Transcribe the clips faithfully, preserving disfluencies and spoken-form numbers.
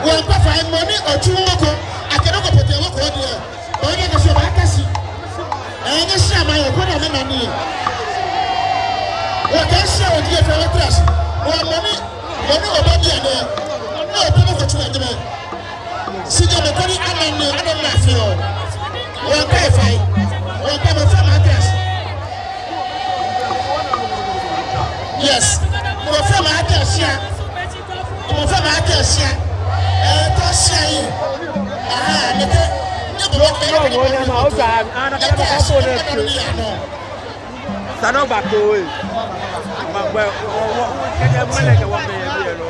Wɔkpa fai, mɔ ni otsuɔ ŋmɔ ko, akɛ nɔ ko pɔtɛɛ ŋmɔ ko diɛ. Oye kɛ shi obaakase. Ɛɛ, nyɛshia maye koni amɛna nii. Wɔkɛ shia wɔdiɛ fɛɛ wɔtra shi. Wɔ mɔ ni, mɔ ni oba biɛ nɛɛ, ni obi mɔ ko tsu lɛ jɛmɛ. Shi jɛmɛ koni ana nii, ana nii afee oo. Wɔkpa fai. Wɔkpa mɔ fɛɛ mɔ atra shi. Yes. Mɔ fɛɛ mɔ atra shi. Mɔ fɛɛ mɔ atra shi. Ɛɛ, tra shi. Aha, nɛkɛ. Nyɛbɔ wɔ kɛ. Nyɛtra shi. Sanɔ ba ko ee. Ma gbɛ, wɔ, wɔ, kɛjɛ mɛlɛ kɛ wɔ bɛ yɛ bi yɛ lɔ.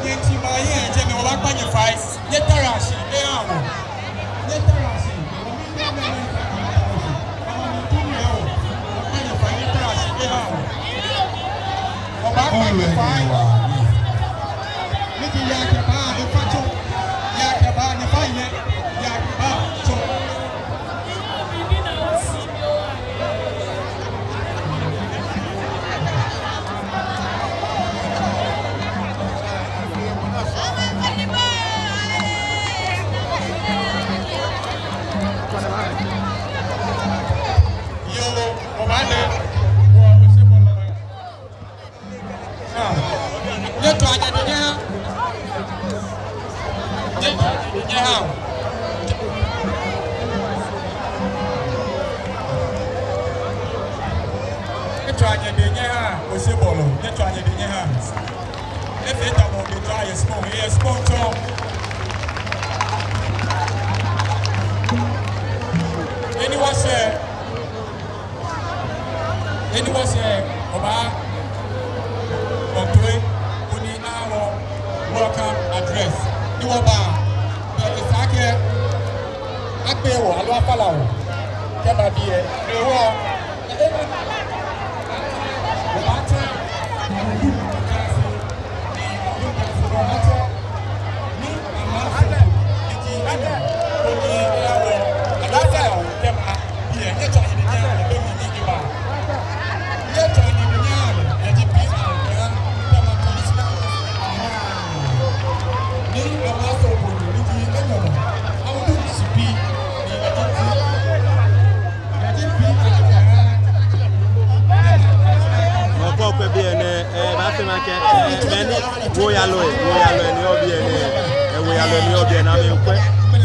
Nyɛtsi maye jɛmɛ, wɔbaakpa nyɛ fai. Nyɛtara shi, eha wɔ. Nyɛtara shi. Wɔbaakpa nyɛ fai. Nyɛtara shi, eha wɔ. Wɔbaakpa nyɛ fai. Miji yakɛba, nyɛfatsɔ. Yakɛba, nyɛfa nyɛ. Yakɛba, tsɔ. Yoo, wɔbaale. Nyɛtsɔa nyɛdɛ nyɛha. Nyɛtsɔa nyɛdɛ nyɛha. Nyɛtsɔa nyɛdɛ nyɛha. Osebɔlɔ. Nyɛtsɔa nyɛdɛ nyɛha. Efee tamɔ etsɔɔ yɛ small. Eyɛ small tsɔ. Eni wɔsɛɛ. Eni wɔsɛɛ, wɔbaa, wɔtoi, koni aha wɔ welcome address. Ni wɔba, bɛ esa akɛ, akpee wɔ, aloo afala wɔ. Kɛba biɛ, ni wɔ, wɔbaa Kɛ, eh, mɛni, woyalɔi, woyalɔi ni yɔɔ biɛ nɛɛ, eh, woyalɔi ni yɔɔ biɛ nɛɛ, amɛkwɛ. Beni,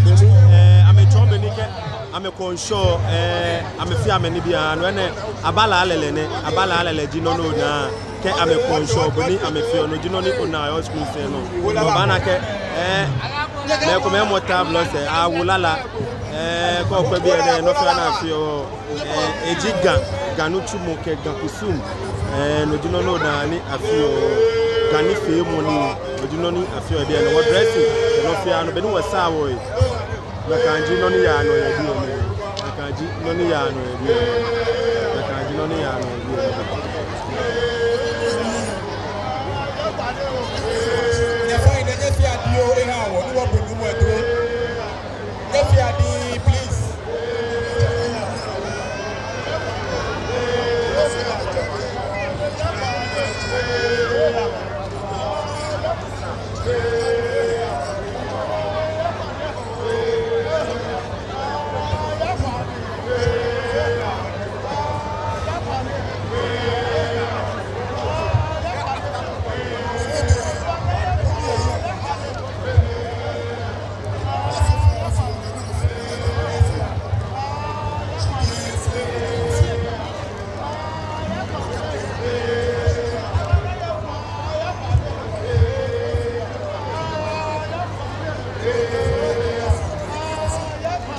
eh, amɛtsɔɔ bɔ ni kɛ amɛkɔ ŋshɔ, eh, amɛfee amɛnibii, no hewɔ nɛɛ, abalaa lɛlɛ nɛ, abalaa lɛlɛ ji nɔ ni onaa. Kɛ amɛkɔ ŋshɔ bɔ ni amɛfeɔ, no ji nɔ ni onaa yɛ school sɛɛ nɔ. Obaana akɛ, eh, mɛi komɛi mɔ tablet sɛɛ, awo lala, eh, kɛ okwɛ biɛ nɛɛ, nɔ fɛɛ nɔ ni afeɔ, eh, eji Ga, Ga nitsumɔ kɛ Ga kusum, eh, no ji nɔ ni onaa ni afeɔ, Ga nifeemɔ nii, no ji nɔ ni afeɔ yɛ biɛ nɛɛ, wɔ dressing, kɛ nɔ fɛɛ nɔ, bɔ ni wɔsaa wɔhe. Nakai ji nɔ ni yaa nɔ yɛ biɛ nɛɛ. Nakai ji nɔ ni yaa nɔ yɛ biɛ nɛɛ. Nakai ji nɔ ni yaa nɔ yɛ biɛ nɛɛ. Nyɛfai nɛɛ nyɛfea adi oo, eha wɔ, ni wɔbo nuumo toi. Nyɛfea adi, please.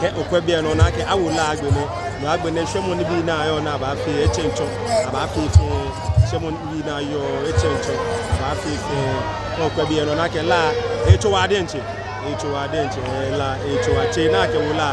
Kɛ okwɛ biɛ nɛɛ, onaa akɛ awo La agbɛnɛ. No agbɛnɛ, shwɛmɔ nibii ni ayɔɔ ni abaafee, etsɛŋ tsɔ, abaafee fɛɛ. Shwɛmɔ nibii ni ayɔɔ, etsɛŋ tsɔ, abaafee fɛɛ. Kɛ okwɛ biɛ nɛɛ, onaa akɛ La, etso waa diɛŋtsɛ, etso waa diɛŋtsɛ, eh, La, etso waa tsɛ, onaa akɛ wɔ La.